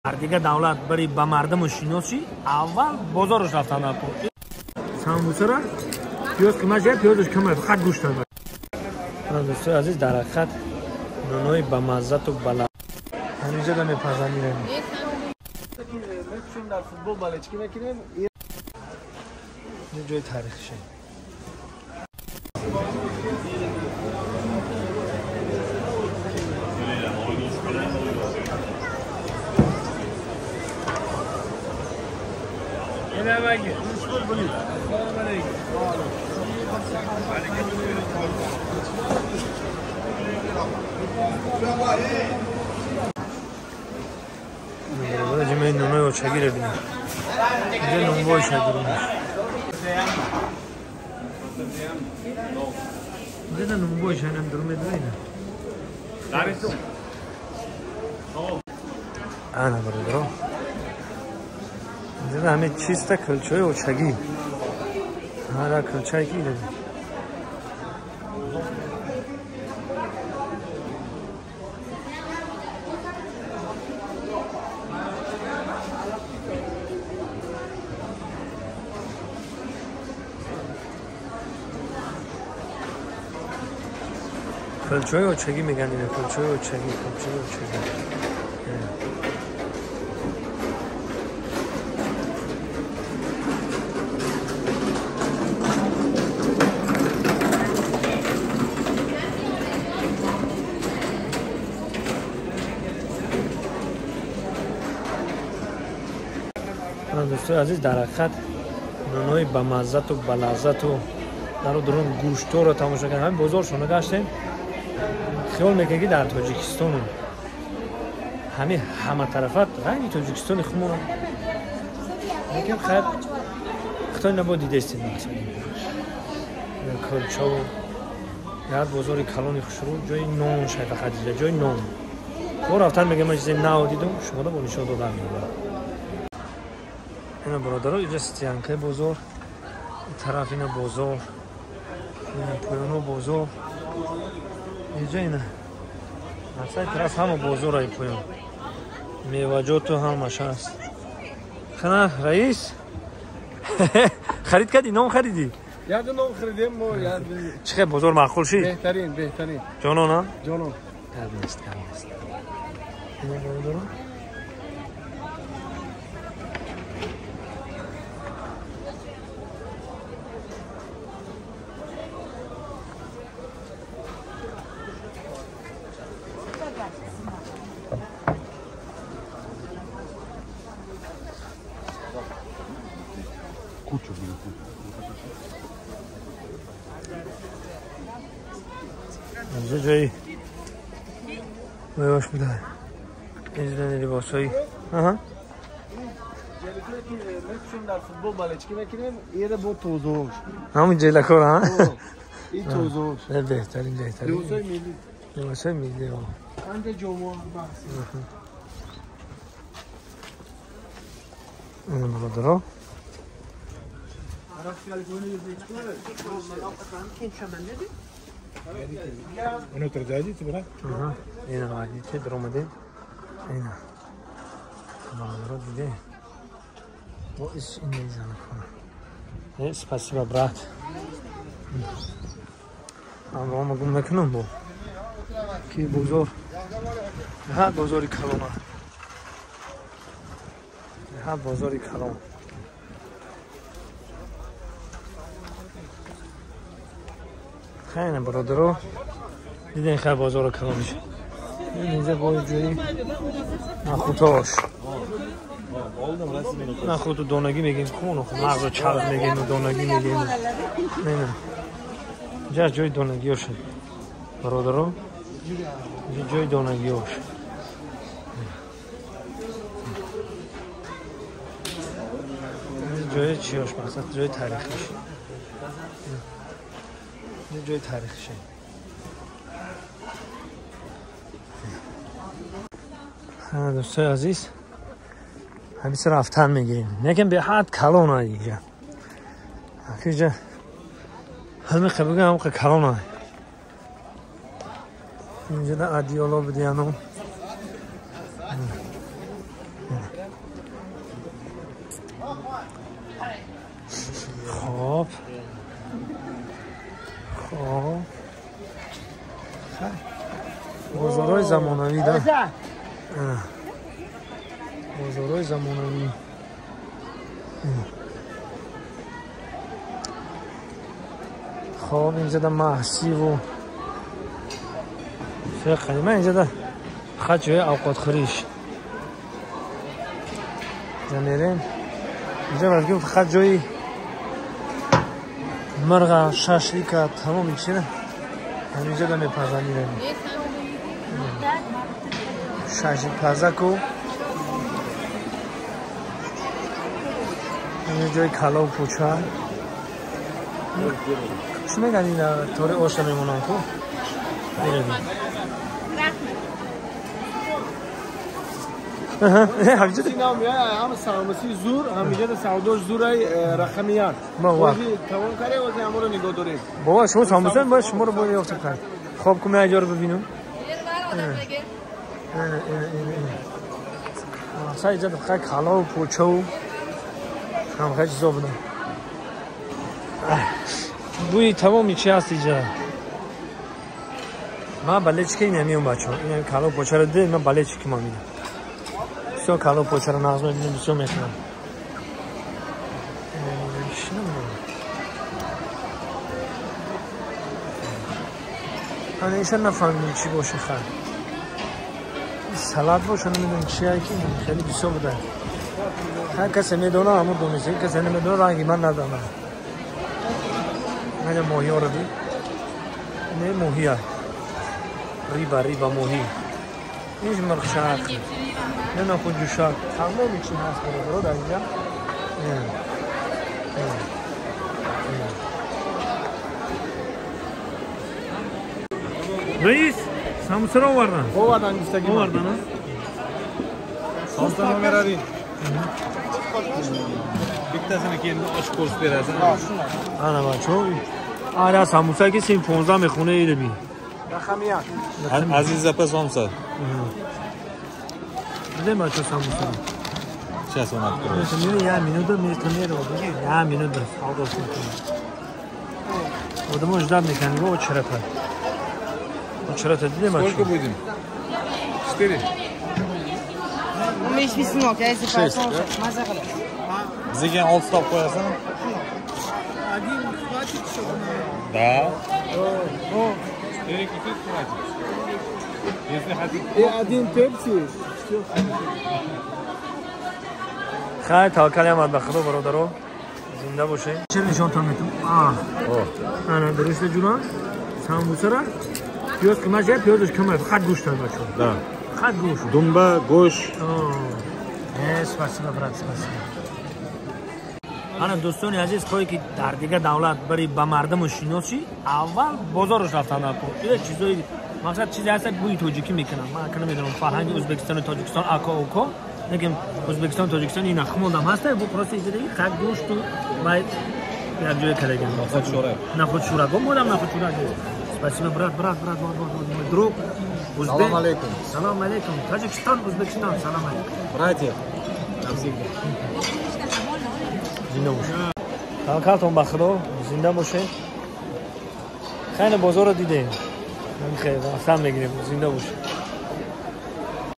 Дига давлат бари ба мардуму шиносӣ аввал бозораш рафтан дар кор. Самбусара пиёз қимат шуда, пиёзаш кам, фақат гӯшт аст. Дӯстои азиз, дар ҳақиқат нонои бамаззату бала ҳаминҷо да мепазанд. Дар футбол балечки мекунем. Ин ҷои таърихише. Нонои очагиро бинем. Инҷо нонбои шагиро. Инҷо нонбои шагирам дур медора ина. Ана бародаро. Инҷо ҳаме чиста кулчаи очагӣ. Ҳара кулчае ки ида. Кулчаи очагӣ меган ина, кулчаи очагӣ, кулчаи очагӣ. Дӯстои азиз, дар ҳақиқат нонои бамаззату балаззату дару дурун гӯштҳоро тамошо кардем. Ҳамин бозоршона гаштем, хиёл мекунем ки дар Тоҷикистону ҳамин ҳаматарафат ғайри Тоҷикистони худмона. Лекин хайр, хитои набо дидестем кулчаву як бозори калони хушрӯ, ҷои нон шай фақат дида, ҷои нон. Бо рафтан мегӯям, ман чизе нав дидум, шуморо бо нишон додам мегӯям. Ина бародаро, инҷа стиянкаи бозор, ин тараф ина бозор, ина поёно бозор, инҷа ина аксари тараф ҳама бозор ай поён. Меваҷоту ҳамаш ҳаст. Хана раис, харид кардӣ, нон харидӣ? Як нон харидем мо. Чӣ хел бозор маъқул шид? Беҳтарин, беҳтарин. Ҷонона? Ҷонон. Гап нест, гап нест. Ина бародаро. Инҷа ҷои меваш буда. Инҷа либосҳои дар футбол балечки мекунем, ира бо тозаош. Ҳамун ҷелакор, а? Ин тозаош. Беҳтарин, беҳтарин. Либосҳои миллӣ. Либосҳои миллӣ. Анҷа ҷомо баҳс. Ина бародаро. Ина вадите, даромадем. Ина бародаро диде. Во ис ин мезана кона. Спасибо, брат. Ама гум накунам бо. Ки бозор. Ҳа бозори калона. Ҳа бозори калон. Хайна бародаро, диден хай бозоро калон мешад. Инҷа бо ҷои нахутош. Нахуту донагӣ мегем, хуну мағзу чарб мегем, донагӣ мегем. Не, инҷа ҷои донагиёш бародаро, инҷа ҷои донагиёш. Ҷои чиёш, мақсад ҷои таърихиш. Ҷои таърихише. Дӯстои азиз, ҳамиса рафтан мегирем. Лекин беҳад калон ай инҷа. Инҷа ҳамин бигӯям, ҳамқа калон ай. Инҷа да адиёло будияну. Хоб. Хоб. Бозорҳои замонавӣ да. Бозорҳои замонавӣ. Хоб инҷа да маҳсиву фиқҳ. Ман инҷа да фақат ҷои авқотхӯриш. Инҷа мерем. Инҷа балки фақат ҷои мирға, шашлика, тамоми чира ҳаминҷа да мепазанд мерем. Шашлик пазаку. Инҷа ҷои калов пуча. Чӣ мегӯянд ина тори оша мемонанд ку? Меравем. هم سامسی زور همیشه سعوداش زورای رقمیات ما توان کرده واسه همو رو نگاه داریم بابا شما ساموسه باید شما رو باید یافت کرد. خب کمی اجا رو ببینم. اصلا اینجا فقط کالا و پوچه و هم خیلی چیزا بودن. بوی تمامی چی هست اینجا. من بله چی که نمیام بچه ها این کالا و پوچه رو ده من بله چی که ما میدم. بسیار کالا و پوچه رو نغز میبینم بسیار میخورم. من ایشان نفهمیدم چی باشه خیلی سلات باشه نمیدونم چیه که خیلی بسیار بوده. هر کسی میدونه همون دونسته کسی نمیدونه رنگی من ندانم. من ماهی ها رو دید. نه ماهی ها ریبا ریبا ماهی اینج مرغشک نه نخود جوشک تمام چی هست برادرها در اینجا. رئیس ساموسه رو آوردن. آوردن گفتگی آوردن. Samsa nomer 1. Bittasini keyin ochib ko'rsatib berasan. Ana bacho. Ara samosa ki sen 15 mexونه ایره بی. رقمیات. Aziz apa somsa. بده بچه ساموسه. Сейчас он откроет. Я минуту метро, я минуту савдо мекунам. Одамо ждать мекунанд, очерата. Очерата дидем. Сколько будем? 4. 15 ming so'm aka, 6. Bizga 6 ta qo'yasan? Один хватит, чтобы Да. 4 кусок хватит. Если хотите. И один пепси. خیر توکل هم به خدا برادرها زنده باشه. چه نشانتون میتونم؟ انا درست جونم سامبوسه را پیاز قیمت یه پیازش کمه فقط گوشت داره بچه‌ها. Да. فقط گوشت. Думба, گوشت. Спасибо брат, спасибо. انا دوستان عزیز خواهی که در دیگه دولت بری به مردم شناسی اول بازارش رفتن نکن. این چیزای مقصد چیزی هست بوی توجیکی میکنم. من که نمیدونم فرهنگ ازبکستان و تاجیکستان اکا اوکا لیکن ازبکستان تاجیکستان این خموندم هست بو پروسه دیگه خک گوشت و باید یک جای کردن. نخود شورک. نخود شورک. گفتم نخود شورک. Спасибо брат, брат, брат, друг. Салам алейкум. Салам алейкум. Таджикистан, Узбекистан, салам алейкум. Братья, навсегда. زنده باشید. توکلتون به خدا زنده باشید. خیلی بازار رو دیدیم. من خیلی رفتن میگیریم. زنده باشید.